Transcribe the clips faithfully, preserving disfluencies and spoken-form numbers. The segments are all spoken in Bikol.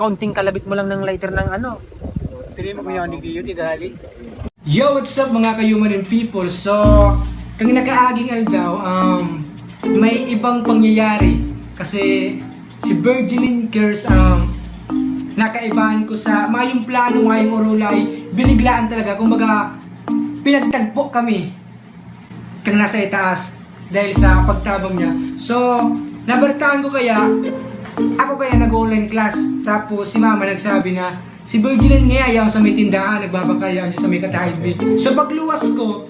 Kaunting kalabit mo lang ng lighter ng ano. Pili mo kung yung hindi yun, idali. Yo, what's up, mga ka-human and people? So, kang nakaaging aldaw, um, may ibang pangyayari. Kasi si Virgilin Cares, um, nakaibahan ko sa mayong plano, mayong orolay, biniglaan talaga. Kumbaga, pinagtagpo kami kang nasa itaas dahil sa pagtabang niya. So, nabertaan ko kaya, ako kaya nag-online class. Tapos si mama nagsabi na, "Si Virgilin nga yaon sa may tindahan, nagbabakal yaon sa may katahibi." So, pagluwas ko,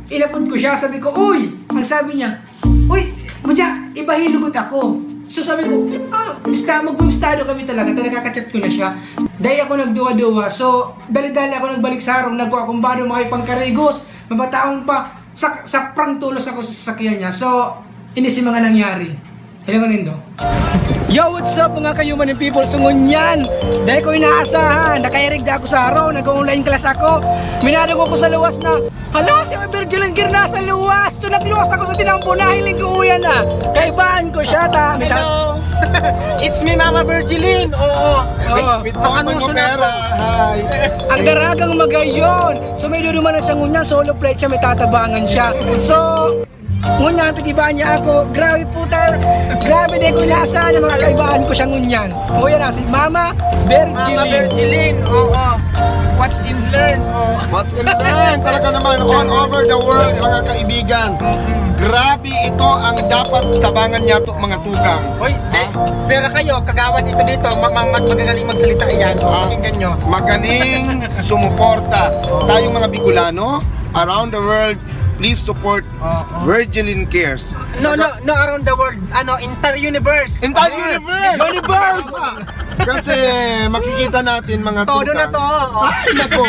inapod ko siya, sabi ko, "Uy!" Ang sabi niya, "Uy, madya, ibahilugot ako." So, sabi ko, "Ah, basta, magbubistado kami talaga." Talaga, kachat ko na siya. Dahil ako nagduwa-duwa. So, dali-dali ako nagbalik sa harong, nagkuha akong bado, mga pangkarigos, mabataon pa. Sa, sa prang tulos ako sa sasakyan niya. So, ini si mga nangyari. Hello, Nindo. Yo, what's up, mga ka-human and people? So, ngunyan, dahil ko inaasahan, nakairig na ako sa araw, nag-online class ako. Minadong ko sa luwas na, "Hala, si Virgilin Cares nasa luwas!" So, nagluwas ako sa tinampo, nahiling ko uyan na. Kaibahan ko siya, ta. Hello! It's me, Mama Virgilin! Oo! Oo. With, with Ang Tonton anunso na Opera. Hi! Ang daragang magayon! So, may dudumanan siya ngunyan, solo flight siya, may tatabangan siya. So, ngunyan, tigibahan niya ako. Grabe po, ta. Grabe, di ko inaasahan na mga kaibahan ko siya ngunyan. O, yan na, si Mama Virgilin. Mama Virgilin, oo. Watch and learn, oo. Watch and learn. Talaga naman, all over the world, mga kaibigan. Grabe, ito ang dapat tabangan niya to, mga tugang. Hoy, di, Ha? Pero kayo, kagawad ito dito, ma-, ma-, mag-, magagaling magsalita yan. O, Ah. Pakinggan nyo. Magaling sumuporta. Tayong mga Bicolano, around the world, please support Oo. Virgilin Cares. No, no, no, around the world. Ano, entire universe. Entire Yes. Universe! Universe! Kasi makikita natin, mga Todo tugang. Na to. Ay, nako.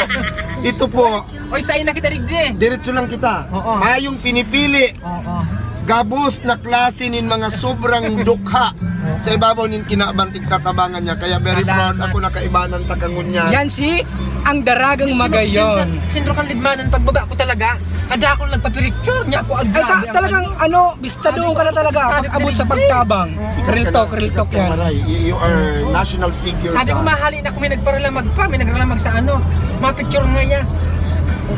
Ito po. Oy, sain na kita digdi. Diretso lang kita. Oo. Mayong pinipili. Oo. Gabos na klase nin mga sobrang dukha sa ibabaw nin kinaban tigtatabangan niya. Kaya very Salamat. Proud ako na kaibanan ta ka ngunyan. Yan si ang daragang Mismo, magayon. Yan sa sentro kan Libmanan, pagbaba ko talaga, kadakol nagpapiricture niya ako. Ay, ta-, grabe ang talagang ano, ano, bistado ka na talaga pag-abot sa pagtabang. Real talk, real talk yan. Maray. You, you are national figure. Sabi ko, mahali na kung may nagparalamag pa, may nagralamag sa ano, mapicture nga yan.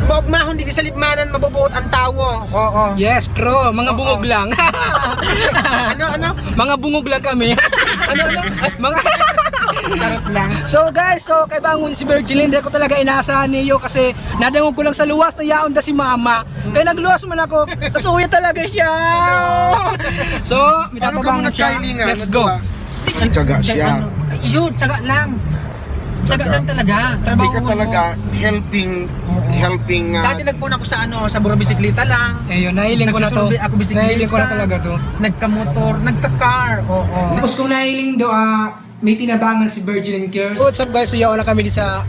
Maugmahon, di sa Libmanan, mabubuot ang tawo. Oo. Yes, true. Mga Oo. Bungog lang. Ano, ano? Mga bungog lang kami. Ano, ano? Mga Charot lang. So, guys, so, kaibangon si Virgilin, di ko talaga inaasahan niyo kasi nadangog ko lang sa luwas na yaon da si mama. Kaya nagluwas man ako, tas uwi talaga siya. So, may Ano ka muna, tatabangan siya. Kylie, nga? Let's Ano go. Ba? Tsaga siya. Ano? Ay, yun, tsaga lang. Tsaga Tsaga. Lang talaga. Trabaho Hindi ka mo. Talaga helping, Oo. Helping, ah, Dati nagpunan ako sa ano, sa buro bisikleta lang. Ayun, nahiling ko na to. Nagsusurvey ako bisikleta. Nahiling ko na talaga to. Nagkamotor, nagka-car. Oo. Tapos kung nahiling do, ah, may tinabangan si Virgilin Cares. What's up, guys? So, yaon na kami di sa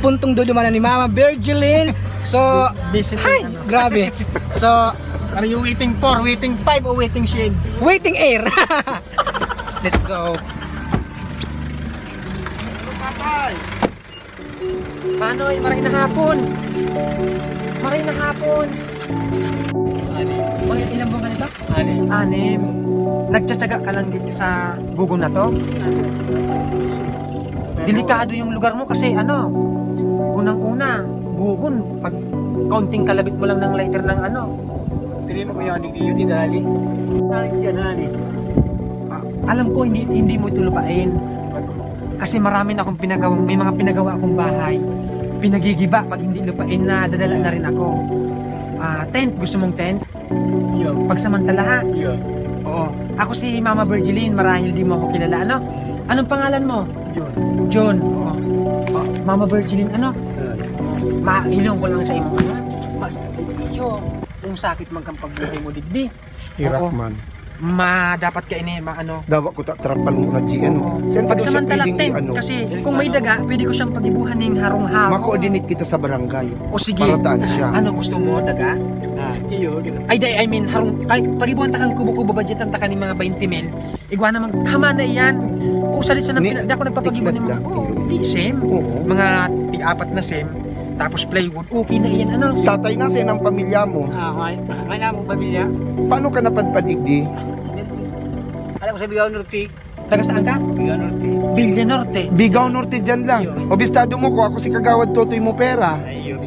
puntong dudumanan ni Mama Virgilin. So, Visit hi! Ano? Grabe. So, are you waiting for? Waiting five o waiting shade? Waiting air. Let's go. Patay! Manoy, maray na hapon. Maray na hapon. Ano? Mga ilang buwan ka nito? Anim. Anim. Nagtsatsaga ka lang dito sa gugon na to? Delikado yung lugar mo kasi ano, unang-una, gugon, pag kaunting kalabit mo lang ng lighter ng ano. Pili mo kung yung ano, yung idali. Ah, alam ko, hindi, hindi mo ito lupain. Kasi marami na akong pinagawa, may mga pinagawa akong bahay. Pinagigiba pag hindi lupain na dadala na rin ako. Ah, tent, gusto mong tent? Iyo. Pagsamantala, ha? Iyo. Oo. Ako si Mama Virgilin, marahil di mo ako kilala, ano? Anong pangalan mo? John. John, oo. Oh, Mama Virgilin, ano? Iyo. Mailong ko lang sa imo, ano? Mas, iyo, kung sakit man kang pagbuhay mo, digdi. Hirak Oo. Man. Ma, dapat ka ini, ma, ano? Dawa ko ta trapal mo na G N. Oo. Saan ka daw siya Pagsamantala, pwedeng tent, i-ano? Kasi kung may daga, pwede ko siyang pagibuhan ning harong-harong. Ma-coordinate kita sa barangay. O sige. Para taan siya. Ano gusto mo, daga? Ah, iyo, daga. Ay, di, I mean, harong, kay, pagibuhan ta kang kubo-kubo, budgetan ta ka ning mga twenty mil. Igwa naman, kama na iyan. O, sa, sa, Ni, di ako nagpapagibuhan ng mga, tiklag lang, oh, iyo. Di, same. Oo. Mga tig-apat na same. Tapos plywood, okay na iyan, ano? Tatay na, saan ang pamilya mo? Ah, okay. May na akong pamilya. Paano ka napadpad, igdi? Alam ko sa Bigaw Norte. Taga saan ka? Villa Norte. Villa Norte. Bigaw Norte dyan lang. Ayun. Obistado mo ko, ako si Kagawad Totoy Mopera. Ayun.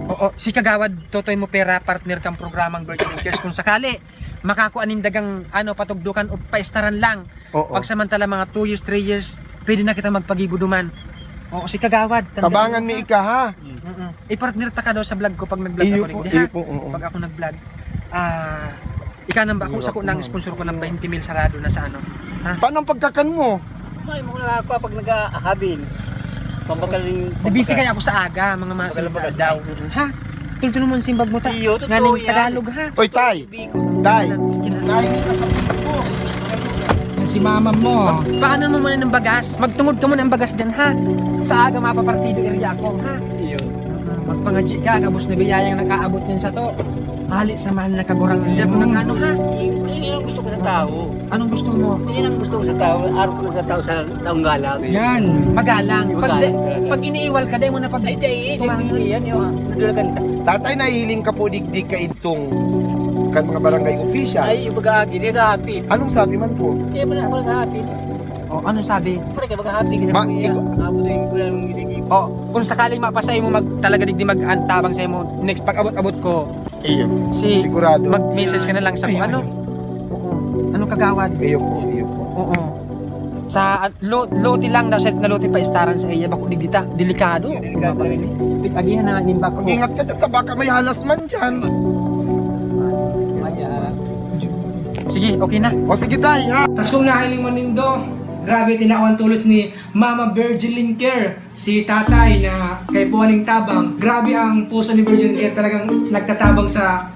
Oo, si Kagawad Totoy Mopera, partner kang programang Virgin Cares. Kung sakali, makakua nin dagang, ano, patugdukan o paistaran lang. Oo. Pagsamantala, mga two years, three years, pwede na kita magpagibo duman. Oo, si Kagawad. Tabangan mi ika, ha? Mm-mm. I-partner ta ka daw sa vlog ko pag nag-vlog Iyo ako, po, digdi, ha? Iyo po, oo. Pag ako nag-vlog, ah, ika nang bako, Iyo sako po, nang ma'am. Sponsor ko ng twenty mil sarado na sa ano. Ha? Paano ang pagkakan mo? May mga ako pag nag-ahabin. Pambakal rin, Di busy pambakal. Kaya ako sa aga, mga mga Pambakal, pambakal. Daw. Ha? Tultulo mo ang simbag mo ta. Iyo, totoo Nganing yan. Tagalog, ha? Oy, Tay! Tay! Tay! Yan si mama mo. Paano mo muna ng bagas? Magtungod ka muna ng bagas dyan, ha? Sa aga mapapartido area ako, ha? Iyo. Magpangadji ka, gabos na biyayang nakaabot yan sa to. Hali sa mahal na kagurang, hindi ako nag-ano, ha? Hindi, hindi lang gusto ko sa tao. Anong gusto mo? Hindi lang gusto ko sa tao. Araw ko nagkatao sa taong galang. Yan. Magalang. Pag, Magalang. Pag iniiwal ka, dahil mo na pag Ay, dahil, kumain. Dahil yan yung nadulagan ta. Tatay, nahihiling ka po digdi kaidtong kan mga barangay officials. Ay, yung pag-aagi, nag-happy. Anong sabi man po? Kaya pala ako nag-happy. Oh, anong sabi? Pare, kaya mag-happy ka sa Ma-, kuya. Ikaw Abot yung kuya ng gilid. Oh, kung sakaling mapasay mo mag, talaga digdi mag-antabang sa imo, next pag-abot-abot ko, Iyo. Si, Sigurado. Mag-message ka na lang sa Ay, kung ano. Ay. Oo. Anong kagawad? Iyo po, iyo po. Oo. Sa, ah, lo-, lote lang daw, set na lote pa istaran sa iya, bako digdi ta. Delikado. Delikado. Pit-agihan na nga nin bako. Mag-ingat ka dyan, ka baka may halas man dyan. Sige, okay na. O sige, Tay, ha? Tas kung nahiling mo nindo, grabe, tinawan tulos ni Mama Virgilin Care. Si tatay na kaipuhan ning tabang, grabe ang puso ni Virgin Care, talagang nagtatabang sa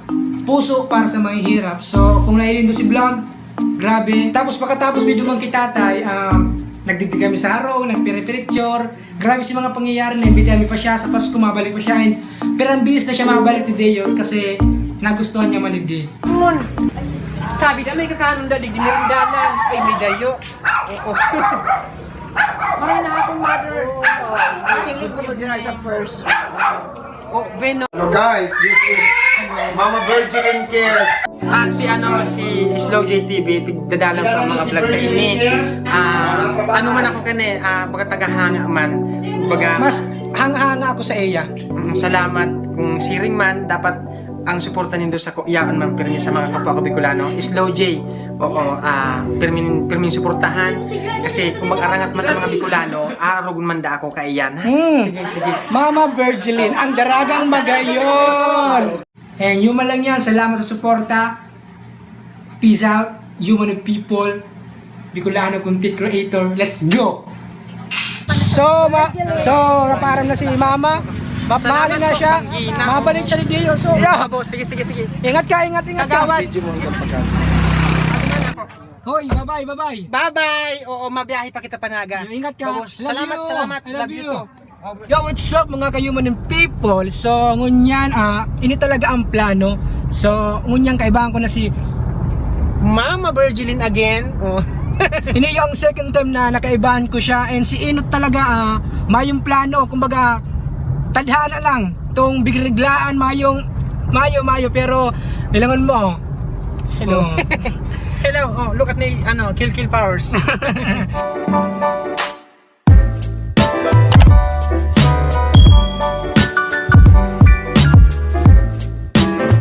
puso para sa mahihirap. So, kung nahiling mo si vlog, grabe. Tapos pagkatapos mi duman ki tatay, um, nagdigdi kami sa harong, nagpiripiritsyor. Grabe si mga pangyayari, naimbitahan mi pa siya sa Pasko, mabalik pa siya. And pirang bihis na siya mabalik ni Deo kasi nagustuhan niya man digdi. Mon, sabi na may kakanon da digdi, merindanan. Ay, may dayo. Oo. Maray na akong mother. Hiling ko mag-dry sa first. Oh, bueno. Hello guys, this is Mama Virgilin Cares. Ah, si ano, si Slow J T V, pigdadalan ko ang mga vlog kaini. Ah, ano man ako kani, ah, baga tagahanga man. Baga Mas hanga-hanga ako sa iya. Mm, salamat. Kung siring man, dapat ang suporta nindo sa ko, yaon man pirmi sa mga kapwa ko Bicolano. Slow J, oo, ah, pirmin, pirmin suportahan. Kasi kung mag-arangat man ang mga Bicolano, arogon man da ako kaiyan, ha? Hmm. Sige, sige. Mama Virgilin, ang daragang magayon. And yun man lang yan. Salamat sa suporta. Peace out, human and people. Bicolano content creator. Let's go! So, ma-, so, naparam na si Mama. Mapmali Salamat na po, siya. Pangina. Mabalik siya ni Dio. So, yeah. Abo, sige, sige, sige. Ingat ka, ingat, ingat ka. Kagawad. Hoy, bye-bye, bye-bye. Bye-bye. Oo, mabiyahe pa kita panaga. Ingat ka. Babos. Love Salamat, you. Salamat. I love Love you you. Too. Babos. Yo, what's up, mga kayuman and people? So, ngunyan, ah, ini talaga ang plano. So, ngunyan kaibahan ko na si Mama Virgilin again. Oh. Ini yung second time na nakaibahan ko siya. And si Inot talaga, ah, mayong plano. Kumbaga, tadhana lang. Tong bigreglaan, mayong, mayo, mayo. Pero, ilangon mo. Hello. Oh. Hello. Oh, look at me, ano, Kill Kill Powers.